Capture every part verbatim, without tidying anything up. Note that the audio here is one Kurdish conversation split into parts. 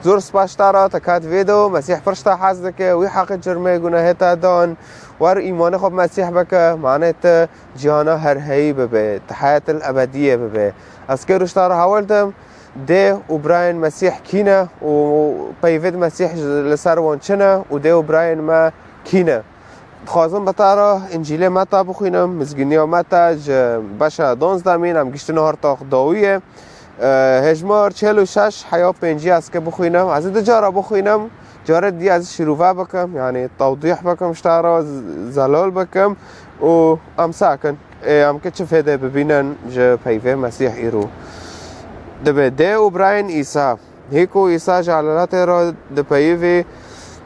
Zor spas ji te re, te kat vê de, Mesîh pir ji te hez dike, wî heqê cirmê gunehê te dan, wer îmanê xwe bi Mesîh bike, mane te cîhana herheyî bibe, te heyetil ebediyê bibe. Ez kêr û ji te re hewl dim, dê û birayên Mesîh kî ne û peyvêt Mesîh li ser wan çi ne û dê û birayên me kî ne. Dixwazim bi te re Încîlê Meta bixwînim, Mizgîniya Meta ji beşa donzdemîn, em giştine her tax dawiyê. E, hêjmar çel û şeş heya pêncî ez ke bixwînim. Ez ê du cara bixwînim. Carê dî ez şirûve bikim, yanî tewdîh bikim ji te re, z-, zelal bikim û em sakin. Ê, em ke çi fêdê bibînin ji peyvê Mesîh îro. Dibe dê û birayên Îsa. Hî ku Îsa ji elaletê re dipeyivî,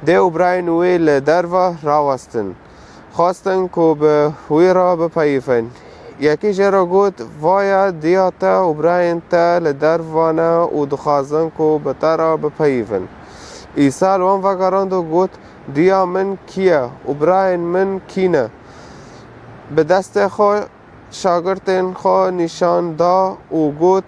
dê û birayên wî li derve rawestin. Xwestin ku bi wî re bipeyivin. Yekî jê re got, Vaya diya te û birayên te li derve ne û dixwazin ku bi te re bipeyivin. Îsa li wan vegerand û got, Diya min kî ye û birayên min kî ne? Bi destê xwe şagirtên xwe nîşan da û got,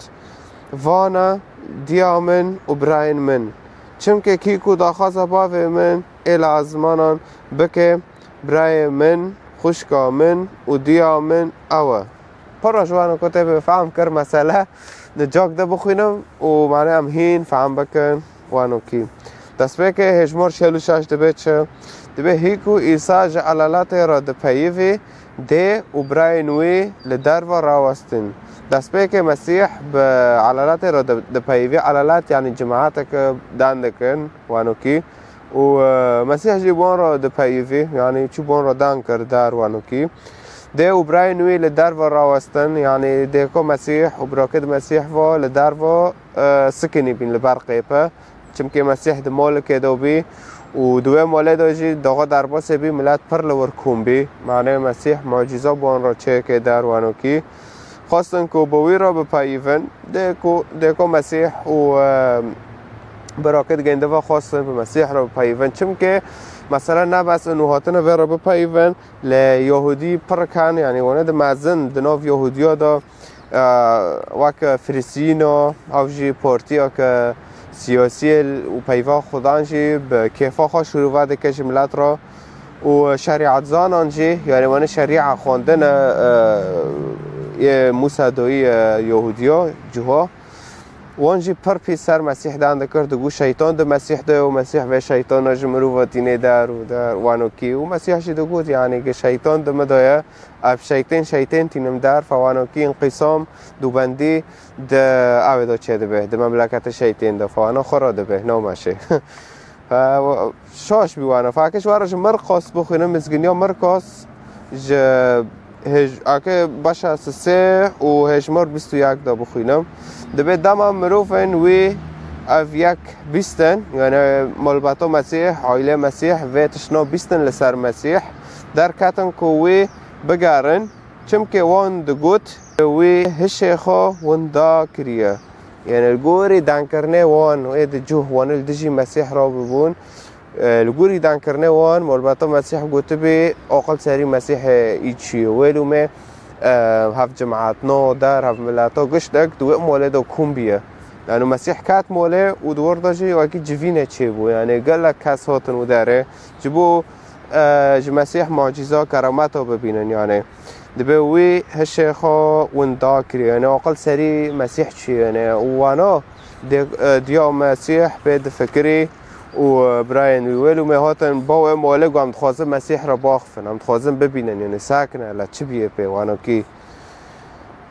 Vana diya min û birayên min. Çimkî kî ku daxwaza bavê min ê li ezmanan bike, birayê min, xwişka min û diya min ew e. Pir rojwana ku te bi fehm kir mesele, di cak de bixwînim û mane em hîn fehm bikin. Wano kî. Destpêkê hêjmar çel û şeş dibe çi? Dibe hî ku Îsa ji elaletê re dipeyivî, dê û birayên wî li derve rawestin. Destpêkê Mesîh bi elaletê re di-, dipeyivî, elalet yanî cemaeteke dan dikin, wano kî. Û, e, Mesîh jî bi wan re dipeyivî, yanî çû bi wan re dan kir dar, wano kî. Dê û birayên wî li derve rawestin, yanî dê ku Mesîh û birakêt Mesîh ve li derve, e, sikinî bîn li ber qêpe. Çimkî Mesîh di molikê de bî û di wê molê de jî daxa derbasê bî, milet pir li wir kom bî. Mane Mesîh mucîza bi wan re çêkê dar, wano kî. Xwestin ku bi wî re bipeyivin, dê ku, dê ku Mesîh û, e, birakêt gêndî ve xwestin bi Mesîh re bipeyivin. Çimkî mesele ne bes in û hatine vê re bipeyivin, lê Yahûdî pir ken, yanî wane di mezin di nav Yahûdiya de, e, wek Firîsîno, ew jî partiyeke siyasî ye û peyva Xudan jî bi kêfa xwe şirove dike ji milet re. Û şerîetzanan jî, yanî wane şerîa xwendine, e, yê Mûsa doyî, e, Yahûdiya, ciho. Wan jî pir pîs ser Mesîh dan dikir, digot, Şeytan di Mesîh de ye û Mesîh vê şeytana ji mirova tînê der û der, wano kî. Û Mesîh jî digot, yanî, gi şeytan di min de ye, ev şeytên, şeytên tînim der, fe wano kî, înqîsam, dûbendî di ew ê de çêdibe, di memleketê şeytên de, fe wano xwe re dibe, nameşe. Fe, şaş bî wana. Fakir ji wara ji Mirqos bixwînim, Mizginiya Mirqos ji hêj-, ake beşa sisê û hêjmar bîst û yek de bixwînim. Dibê dema mirovên wî ev yek bîstin, yani malbata Mesîh, aîlê Mesîh, vê tiştna bîstin li ser Mesîh, derketin ku wî bigerin, çimkî wan digot, wî hişê xwe winda kiriye. Yani li gorî dankirinê wan, ê di cûh wan li dijî Mesîh re bibûn, e, li gorî dankirinê wan, malbata Mesîh gotibî, aqil serî Mesîhê î çi ye. Wê lûmê, e, hev cemaetno der, hev mileta giştek di wê molê de kom biye. Yani Mesîh ket molê û di wir de jî wekî civînê çêbû. Yani gelek kes hatin û derê. Ji bo, e, ji Mesîh mucîza, kerameta bibînin yani. Dibe wî hişê xwe winda kiriye. Yani aqil serî Mesîh çi ye yani. Û wana dê, e, diya Mesîh pê difikirî û, e, birayên wî wê lûmê hatin ba wê molê got, em dixwazin Mesîh re baxifin, em dixwazin bibînin, yani sakine, la çi bîye pê, wano kî.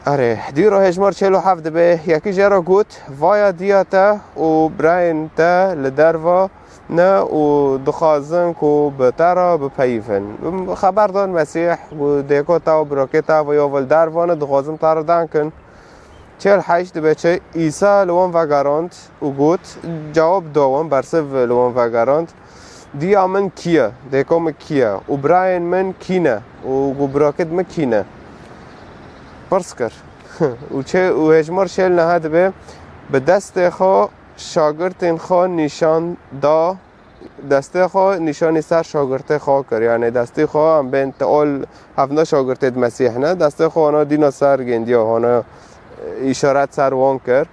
Erê, dîro hêjmar çel û heft dibe, yekî jê re got, Vaya diya te û birayên te li derva ne û dixwazin ku bi te re bipeyivin. Xeber dan Mesîh, got, Dêko te û birokê te ve ya ve li derva ne, dixwazin te re dankin. Çel heşt dibe çi, Îsa li wan vegerand û got, cewab da wan, bersiv li wan vegerand, Diya min kî ye, dêko min kî ye û birayên min kî ne û ku birakêt min kî ne? Pirs kir. Û çê, û hêjmar çel neha dibe, bi destê xwe şagirtên xwe nîşan da, destê xwe nîşanî ser şagirtê xwe kir. Yani destê xwe em bên te ol hevna şagirtê di Mesîh ne. Destê xwe hona dîna ser gêndiya, hona, e, îşaret ser wan kir.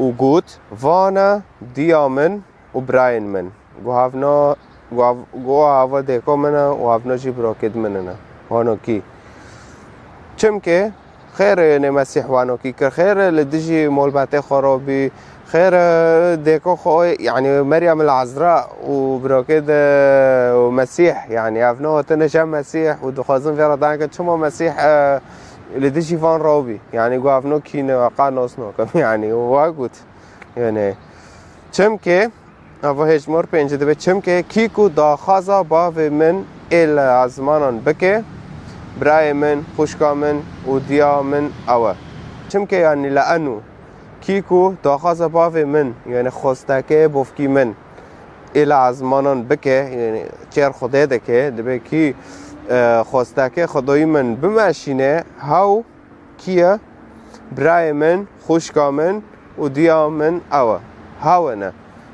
û got, Vana diya min û birayên min. Guhavno, guhav, guhava dêko min e û havno jî birokêt min ne. Wano kî? Çimkê xêr e, ne Mesîh wano kî kir. Xêr e, li dijî molbetê xwe robî. Xêr e, dêko xwe, yanî Meryem el Azra û birokê de û Mesîh, yanî ev ne hatine je Mesîh û dixwazin vê re dankin çima Mesîh, e, li dijî van robî. Yanî guhavno kî ne, qa nos nokim, yanî wa got. Yanî, çimkê, ava hêjmor pêncî dibe, çimkê kî ku daxwaza bavê min ê li ezmanan bike, birayê min, xwişka min û diya min ew e. Çimkê, yanî, le'enu, kî ku daxwaza bavê min, yanî xwestekê bofkî min ê li ezmanan bike, yanî çêr Xwedê dike, dibe kî, e, xwestekê Xwedayî min bimeşîne, hew kî ye? Birayê min, xwişka min û diya min ew e. Hew e ne.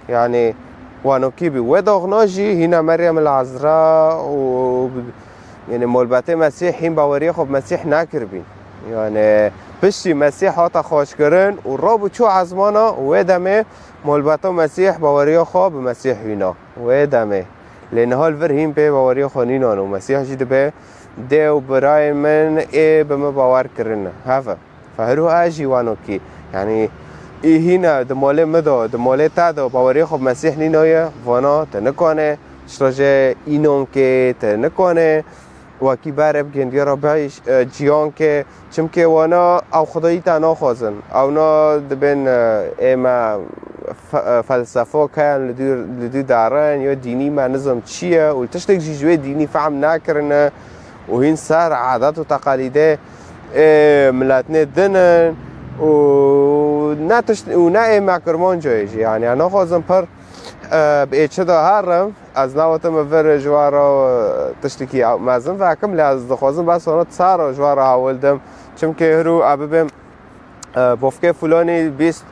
Yanî, wano kî bî. Wê doxna jî hîna Meryem el Azra û, yanî, molbetê Mesîh hîn baweriyê xwe bi Mesîh nekiribîn. Yanî, piştî Mesîh hate xweşkirin û robû çû ezmana, wê demê molbeta Mesîh baweriya xwe bi Mesîh hîna. Wê demê. Lê niha li vir hîn pê baweriya xwe nînan û Mesîh jî dibe, dê û birayên min ê bi min bawer kirine. Heve. Fe hiru ez jî wano kî. Yanî, î hîna di molê min de, di molê te de baweriyê xwe bi Mesîh nînaye, vana te nikane, ji rojê înonkê te nikane, wekî berê bi gendiya re bihî, e, ciyankê, çimkê wana ew Xwedayî te naxwazin. Ewna dibên, e, ê me fe-, e, felsefo keyan li dû, li dû darin, yo dînî me nizam çi ye û tiştek jî ji wê dînî fehm nakirine û hîn ser adet û teqalîdê, e, miletnê din in û ne tişt, û ne ê me Kirmancayê jî. Yanî, ez naxwazim pir, e, bi ê çi de herim. Ez nawetim vir ji we re tiştekî mezin vekim, lê ez dixwazim bes hona sar ji we re hewil dim. Çimkê hiru e bibêm, e, bofkê fulanî bîst,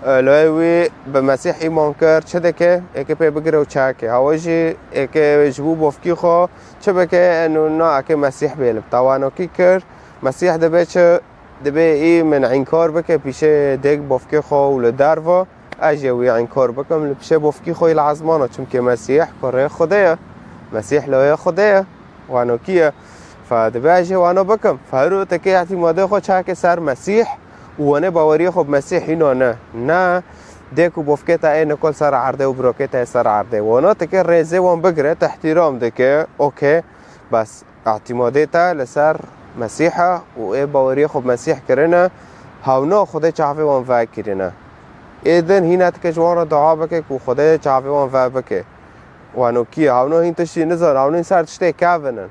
e, loyê wî bi Mesîh îman kir, çi dike? Êkê pê bigire û çêke. Hewa jî êkê ji bo bofkî xwe çi bike? Eno na êkê Mesîh bê li tawanokî kir. Mesîh dibe çi? Dibe î min înkar bike pîşê dêk bofkê xwe û li derva. Ez jê wî înkar bikim li pişê bofkî xwe yî li ezmana, çimkê Mesîh kurê Xwedê ye. Mesîh loyê Xwedê ye. Wano kî ye? Fe dibe ez jê wano bikim. Fe hiro teke îtîmadê xwe çêke ser Mesîh û wanê baweriyê xwe bi Mesîh hîna ne. Ne dêk û bofkê te ê nikol ser erdê û birokê te ê ser erdê. Wano teke rêzê wan bigire, te îhtîram dike. Okey. Bes. Îtîmadê te li ser Mesîh e û ê baweriyê xwe bi Mesîh kirine, hewna Xwedê çavê wan vekirine. Ê din hîna dike ji wan re dua bike ku Xwedê çavê wan vebike. Wano kî ye? Hewna hîn tiştî nizan, hewna hîn ser tiştê kevin in.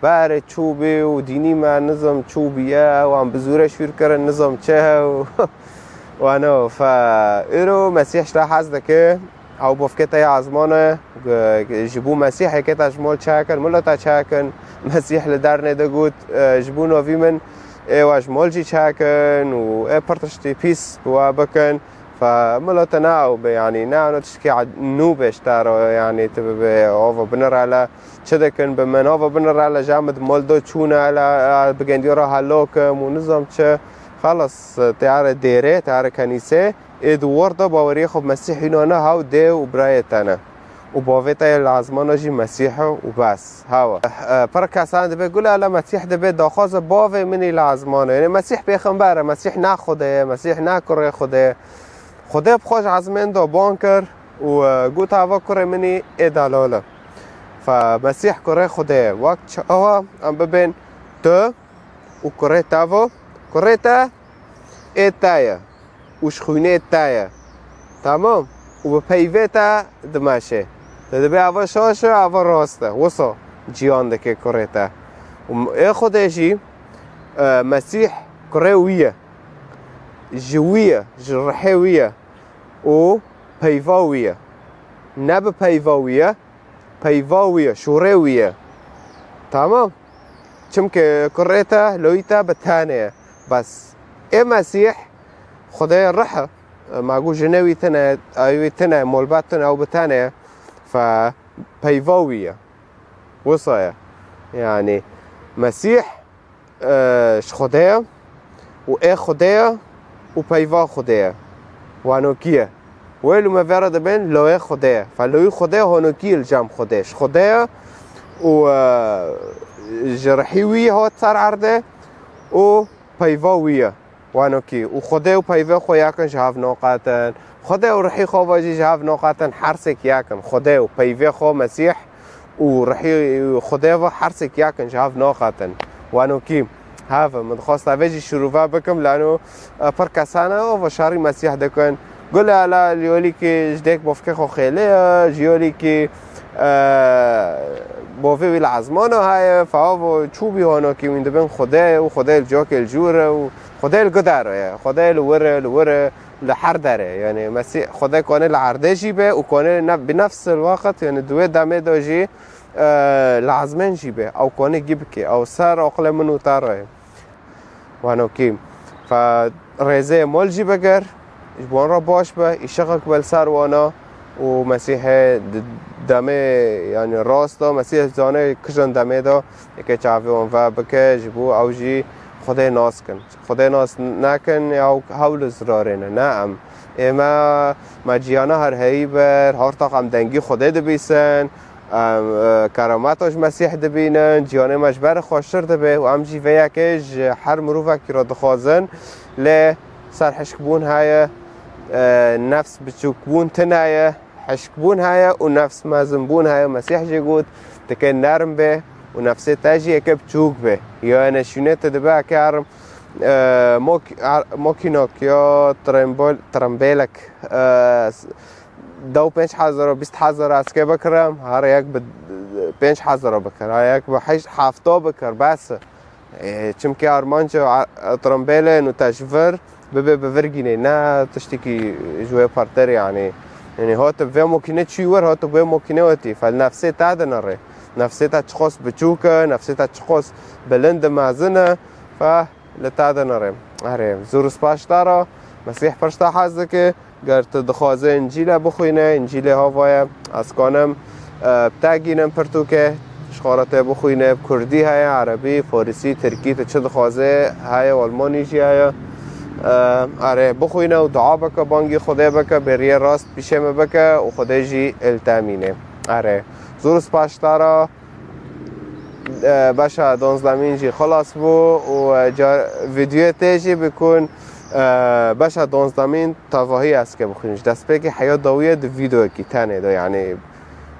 Berê çû bî û dînî me nizam çû bîye, wan bi zûre şûr kirin nizam çi ye û wano fe îro Mesîh ji te hez dike. Ew bofkê te ya ezman e, g-, ji bo Mesîhê ke te ji mol çêkin, milo te çêkin. Mesîh li dernê de got, e, ji bo navî min ê we ji mol jî çêkin û ê pir tiştî pîs bi we bikin. Fe milo te ne ew be, yanî ne eno tiştekî nû be ji te re, yanî tu bibe ava binirele çi dikin bi min, ava binirele ji min di mol de çûne, le, bi gendiya re helokim û nizam çi. Xelas, teyare dêrê, teyare kenîsê. Ê di wir de baweriyê xwe bi Mesîh hîna ne, hew dê û birayê te ne. Û bavê te yê li ezmana jî Mesîh e û bes. Hewa. Eh, eh, pir kesan dibe, gule ele Mesîh dibe daxwaza bavê min î li ezmana. Yanî Mesîh pêxember e, Mesîh ne Xwedê ye, Mesîh ne kurê Xwedê ye. Xwedê bi xwe ji ezmên de ban kir û, eh, got, ava kurê min î ê delal e. Fe Mesîh kurê Xwedê ye. Wek çawa em bibên tu û kurê te vo, kurê te ê te ye û ji xwînê te ye. Temam? Û bi peyvê te dimeşe. Te dibê ava şaş e, ava rast e. Wisa ciyan dike kurê te. Û m-, ê Xwedê jî, e, Mesîh kurê wî ye. Ji wî ye, ji rihê wî ye. Û peyva wî ye. Ne bi peyva wî ye, peyva wî ye, şûrê wî ye. Tamam? Çimkî kurê te, loyî te bi tenê ye. Bes ê Mesîh, Xwedê rih e. Ma got jinê wî tune, ayê wî tune, molbet tune, ew bi tenê ye. Fe peyva wî ye. Wisa ye. Yanî Mesîh e, ji Xwedê ye û ê Xwedê ye û peyva Xwedê ye. Wanokî ye. Wê li me vera dibên loyê Xwedê ye. Fe loyî Xwedê honokî li cem Xwedê. Ji Xwedê ye û, e, ji rihî wî hat ser erdê û peyva wî ye. Wanokî. Û Xwedê û peyvê xwe yakin ji hev naqetin. Xwedê û rihî xwe ve jî ji hev naqetin, hersek yakin. Xwedê û peyvê xwe Mesîh û rihî Xwedê ve hersek yakin ji hev naqetin. Wanokî. Hev, min dixwest evê jî şirove bikim, lano, e, pir kesane, o, ve şerî Mesîh dikin. Gule ala, ji yolîkî ji dêk bovkê xwe xêlê ye, ji yolîkî, e, bovê wî li ezmana heye, fe avo çû bî honokî wîn dibin Xwedê û Xwedê li cokê li jûr e û Xwedê li gudar e, Xwedê li wir e, li wir e, li her derê. Yani Mesîh Xwedê kone li erdê jî be û kone ne-, bi nefs el waqt, yani di wê demê de jî, e, li ezmên jî be. Ew kone gî bike. Ew ser aqilê min û te re ye. Wanokî. Fe rêzê mol jî bigir. Ji wan re baş be. Îşiqek be li ser wana. Û Mesîhê di demê, yani rast de, Mesîh zane kijan demê de yeke çavê wan ve bike, ji bo ew jî Xwedê nas kin. Xwedê nas nekin, ya hewl û zirarê ne. Ne em. Ê me, me ciyana her heyî ber, her taq em dengî Xwedê dibîsin, em, e, kerameta ji Mesîh dibînin, ciyanê me ji ber xweştir dibe û em jî vê yekê ji her mirovekî re dixwazin. Lê serhişkbûn heye, e, nefs biçûkbûn tune ye. Hişkbûn heye û nefs mezinbûn heye. Mesîh jî got, dike nerm be û nefsê te jî yeke biçûk be. Yani şûnê te dibe eke herim, e, mok-, her-, mokînak ya trembol-, trembêlek, e, s-, dew pênc hezar û bîst hezar eskê bikirim, her yek bi pênc hezar bikir, her yek bi heşt hefta bikir, bes e. Ê, çimkî armanca a-, trombêlên û te ji vir bibe bi vir gînê, ne tiştekî ji wê parter, yanî. Yanî hate vê mokîne çî wir, hate vê mokîne wetî. Fel nefsê te dinere. Nefsê te çiqas biçûk e, nefsê te çiqas bilind e, mezin e. Fe li te dinere. Erê, zûr û spas ji te re. Mesîh pir ji te hez dike. Ger tu dixwaze Încîle bixwîne, Încîlê hava ye, ez kanim, e, bi te gînim pirtûkê, ji xwe re tê bixwîne, bi kurdî heye, erebî, farisî, tirkî, tu çi dixwaze heye, almanî jî heye. E, erê, bixwîne û dua bike, bangî Xwedê bike, bêriyê rast pîşê me bike û Xwedê jî li te mîne. Erê, zûr û spas ji te re. E, beşa donzdemîn jî xilas bû û, e, ca-, vîdyoyê tê jî bikun, e, beşa donzdemîn tevahî ez ke bixwînim. Ji destpêkê heya dawiyê di vîdyoyekî tenê de, yanî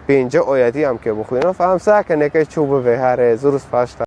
pênce oyetî em ke bixwînin. Fe em seke neke çû bibe, herê, zûr û spas ji te.